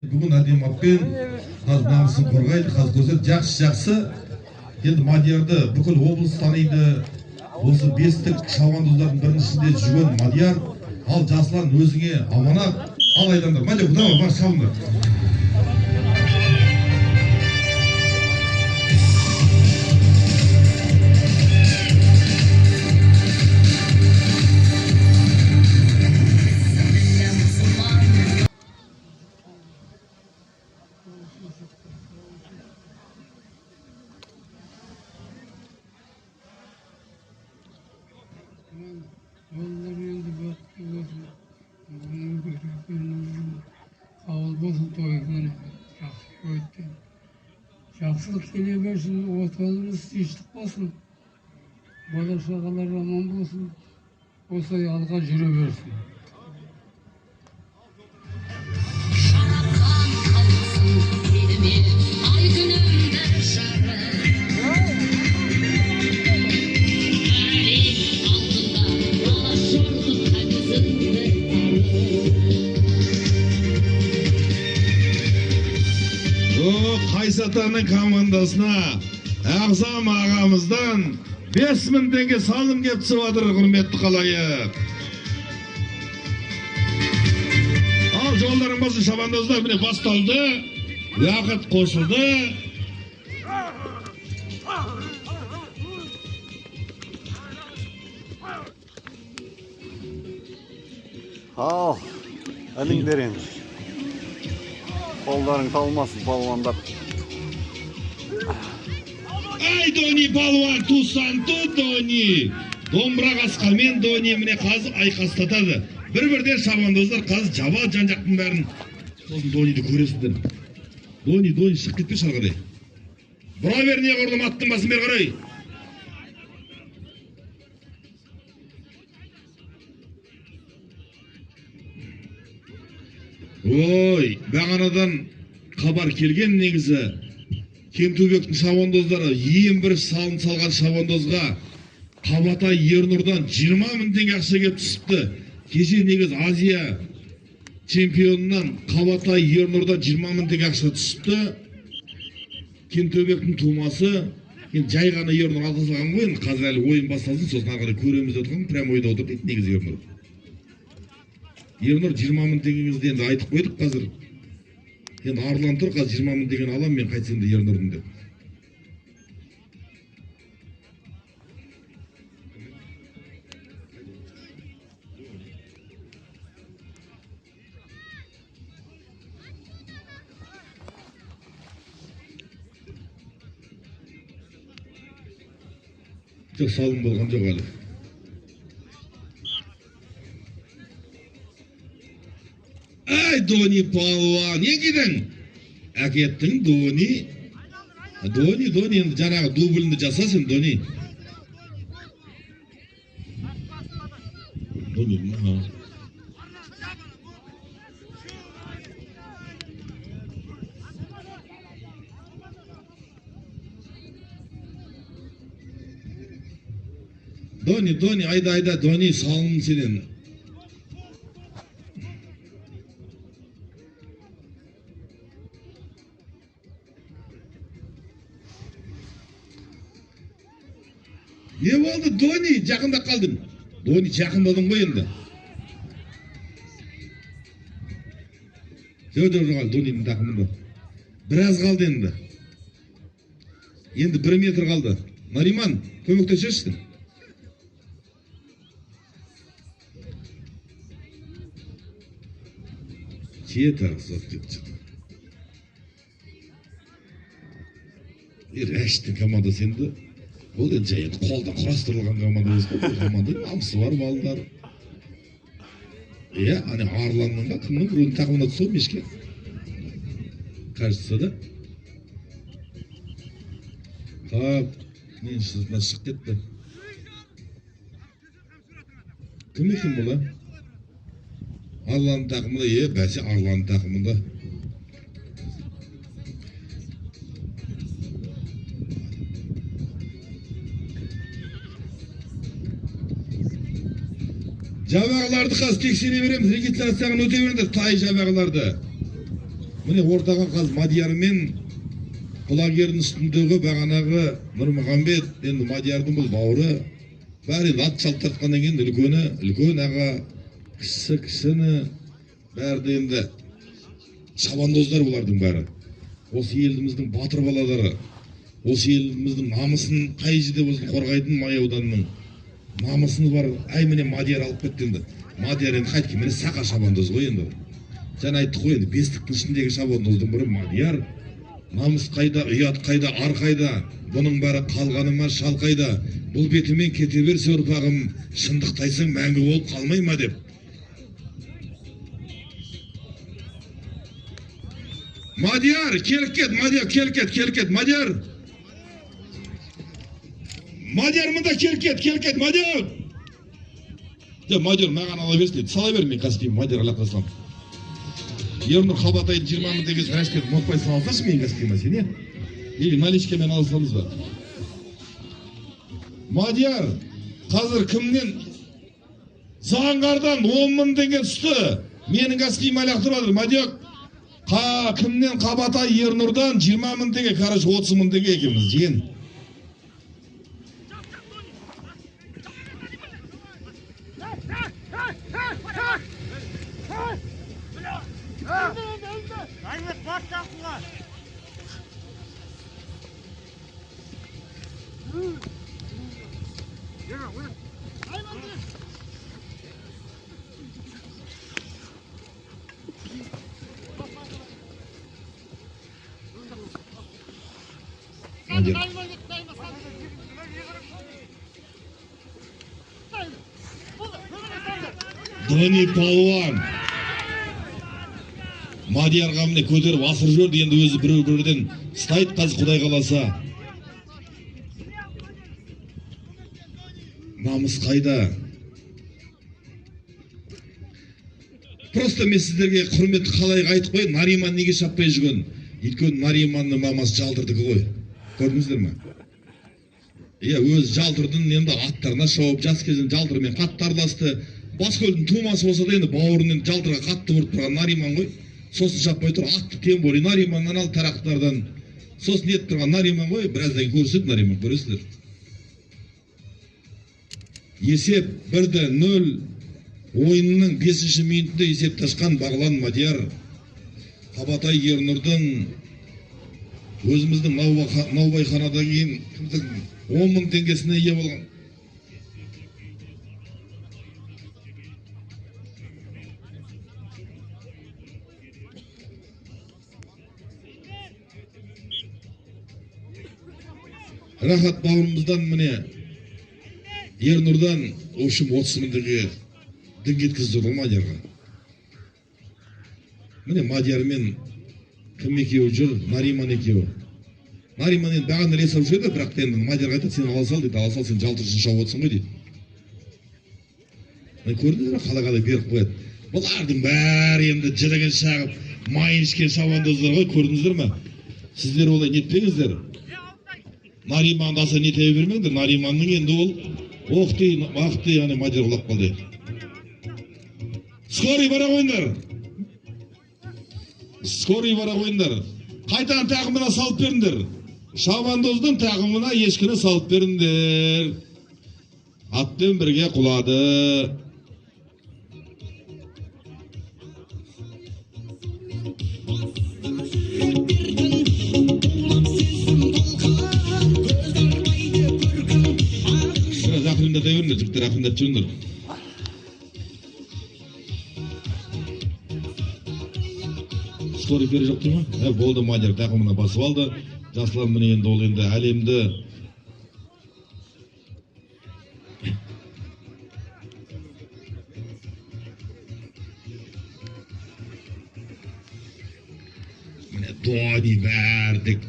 Бүгін әдемі атпен қазір намысын қорғайды, қазір көрсетеді. Жақсы, жақсы. Енді Мадиярды бүкіл облыс таниды. Осы бестік шабандоздардың біріншісінде жүрген Мадияр. Ал Жасұлан, өзіңе аманат. Ал айдандар. Мадияр, давай, бар, шабыңдар. Жақсылық келе берсін, отанымыз тыныштық болсын, бала шағалар аман болсын, осылай алға жүре берсін. Қайсатаның командасына Ағзам ағамыздан 5000 теңге салым кеп түсіп жатыр, құрметті халайық. Ал жолдарың болсын, шабандоздар, міне басталды, уақыт қосылды. Ал, іліңдер енді. Қолдарың талмасын, палуандар. Ай, Дони палуан, тусанту Дони. Домбыра қасқамен Дони міне қазір айқастатады. Бір-бірден шабандоздар қазір жабады жан-жақтың бәрін. Сосын Дониді көресіңдер. Дони, Дони шығып кетпеші ары қарай. Бұра бер неғұрлым аттың басын бері қарай. Ой, бағанадан хабар келген негізі. Кентөбектің шабандоздары ең бір салым салған шабандозға Қабатай Ернұрдан 20 000 теңге ақша келіп түсіпті. Кеше негіз Азия чемпионынан Қабатай Ернұрдан 20 000 теңге ақша түсіпті. Кентөбектің тумасы, енді жай ғана Ернұр алға салған ғой, енді қазір әлі ойын басталсын, сосын ары қарай көреміз деп отырған, прямо ойда отыр дейді негізі Ернұр. Ернұр 20 000 теңгеңізді енді айтып қойдық қазір. Енді арлан тұр, қазір 20 000 теңгені аламын мен қайтсем де Ернұрдың деп. Жоқ, салым болған жоқ әлі. Ай, Дони палуан, не кидің? Әкеттің, Дони. Дони, Дони, енді жаңағы дублінді жаса сен, Дони. Дони, аха. Дони, Дони, айда, айда, Дони, салын сенен. Не болды, Дони? Жақында қалдым. Дони, жақындадың ғой енді. Жоқ, жоқ, жоқ, Донидің тақымында. Біраз қалды енді. Енді 1 метр қалды. Нариман, көмектесесің? Жеті ағзат деп шықты. Рәштің командасы енді. Ол енді жай енді қолдан құрастырылған команда емес қой. Бұл команда намысы бар балалар. Иә, ане Арланның ба, кімнің біреудің тақымына түсті ғой мешке. Кажется, да? Тап, мен сыртына шығып кетті. Кім екен бұл, а? Арланның тақымында, е, бәсе Арланның тақымында. Жабағыларды қазір тексере береміз, регистрациядан өте беріңдер, тай жабағыларды. Міне ортаға қазір Мадияр мен Құлагердің үстіндегі бағанағы Нұрмұхамбет, енді Мадиярдың бұл бауыры. Бәрі енді ат шалт тартқаннан кейін үлкені, үлкен аға, кішісі кішіні, бәрі де енді шабандоздар бұлардың бәрі. Осы еліміздің батыр балалары, осы еліміздің намысын қай жерде болсын қорғайтын Май ауданының намысын бар. Әй, міне Мадияр алып кетті енді. Мадияр енді қайткен, міне сақа шабандоз ғой енді. Жаңа айттық қой енді, бестіктің ішіндегі шабандоздың бірі Мадияр. Намыс қайда, ұят қайда, ар қайда, бұның бәрі қалғаны ма, шал қайда? Бұл бетімен кете берсе ұрпағым, шындықты айтсаң мәңгі болып қалмай ма деп. Мадияр, келіп кет, Мадияр, келіп кет, келіп кет, Мадияр. Мадияр, мында келіп кет, келіп кет, Мадияр. Де, Мадияр, маған ала берсін дейді. Сала бер, мен Каспийім, Мадияр ала саламын. Ернұр Қабатайдың 20 мың теңгесі рәшке ұмытпай салсашы мен Каспийіме сен, е? Или наличкамен ала саламыз ба? Мадияр, қазір кімнен? Заңғардан 10 мың теңге түсті. Менің Каспийіме лақтырып жатыр. Мадияр, кімнен? Қабатай Ернұрдан 20 мың теңге, короче, 30 мың теңге екенбіз, жиен. Дони палуан. Мадиярға міне көтеріп асырып жіберді, енді өзі біреу біреуден ұстайды қазір, Құдай қаласа. Намыс қайда? Просто мен сіздерге құрметті халайық айтып қояйын, Нариман неге шаппай жүрген? Өйткені Нариманның мамасы Жалтырдікі ғой. Көрдіңіздер ме? Иә, өзі Жалтырдың енді аттарына шауып, жас кезінде Жалтырмен қатты араласты. Баскөлдің тумасы болса да енді бауырын енді Жалтырға қатты ұрып тұрған Нариман ғой. Сосын шаппай тұр, атты тем более Нариманнан ал тарақтардан. Сосын нетіп тұрған Нариман ғой, біраздан кейін көрсетеді Нариман, көресіздер. Есеп 1-0, ойынның 5-ші минутында есеп ташқан Бағлан Мадияр. Қабатай Ернұрдың өзіміздің Наубайханадан кейін кімдің 10 мың теңгесіне ие болған. Рахат бауырымыздан міне Ернұрдан, в общем, 30 мың теңге діңге еткізді ғой Мадиярға. Міне Мадияр мен кім екеуі жүр, Нариман екеуі. Нариман енді бағана іле салып жүреді, бірақ та енді Мадиярға айтады, сен ала сал дейді, ала сал, сен Жалтыр үшін шауып отырсың ғой дейді. Міне көрдіңіздер ме, қалай қалай беріп қояды. Бұлардың бәрі енді жілігін шағып, майын ішкен шабандоздар ғой, көрдіңіздер ме? Сіздер олай нетпеңіздер. Нариманды аса нете бермеңдер. Нариманның енді ол оқты, ақты, яғни Мадияр құлап қалды. Скорый бара қойыңдар. Скорый бара қойыңдар. Қайтадан тағымына салып беріңдер. Шабандоздың тағымына ешкіні салып беріңдер. Атпен бірге құлады. Biraz ақырындата беріңдер, жігіттер, ақырындатып жүріңдер. Скорый керек жоқ дей ма? Болды, Мадияр тағымына басып алды. Жасұлан міне енді ол енді әлемді міне Дони бәрдік.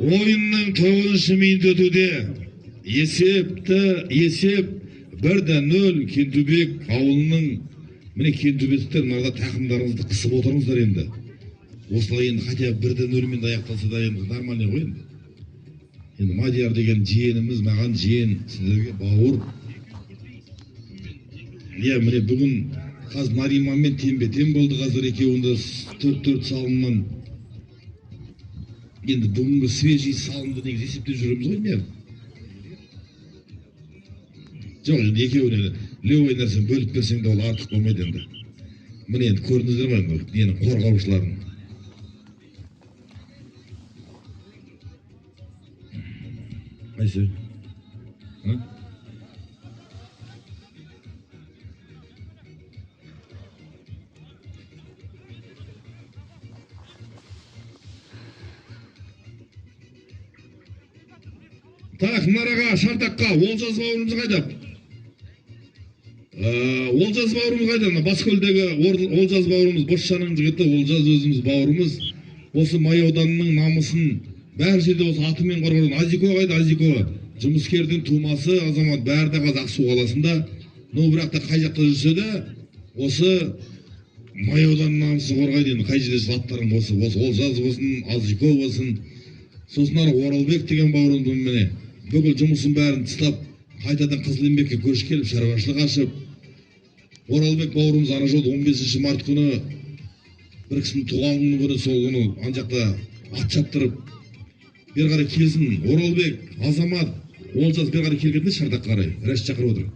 Ойынның 9-шы минуты өтуде. Есеп 1-0 Кентүбек ауылының. Міне кентүбектіктер, мынада тақымдарыңызды қысып отырыңыздар енді. Осылай енді хотя 1-0-мен де аяқталса да енді нормальный ғой енді. Енді Мадияр деген жиеніміз, маған жиен, сіздерге бауыр. Иә, міне бүгін қазір Нариманмен теңбе-тең болды, қазір екеуінде 4-4 салымнан. Енді бүгінгі свежий салымды негізі есептеп жүреміз ғой мен. Жоқ, енді екеуіне левый нәрсені бөліп берсең де ол артық болмайды енді. Міне енді көрдіңіздер ғой енді ненің қорғаушыларын. Қайсы? А? Так, Нараға, Шартаққа, Олжас бауырымыз қайда? Олжас бауырымыз қайда? Мына Баскөлдегі Олжас бауырымыз, Бозшаның жігіті, Олжас өзіміз бауырымыз. Осы Май ауданының намысын бәр жерде осы атымен қорғаған. Азико қайда? Азико жұмыскердің тумасы, азамат, бәрі де қазір Ақсу қаласында. Но бірақ та қай жақта жүрсе де осы Май ауданының намысын қорғайды енді. Қай жерде жүрсе аттарың болсын, осы Олжас болсын, Азико болсын. Сосын ана Оралбек деген бауырымыз міне бүкіл жұмысын бәрін тастап қайтадан Қызыл Еңбекке көшіп келіп шаруашылық ашып, Оралбек бауырымыз ана жолы 15 март күні бір кісінің туған күні күні, сол күні ана жақта ат шаптырып бері қарай келсін. Оралбек, Азамат, Олжас бері қарай келгенде Шардаққа қарай Рәшит шақырып отыр.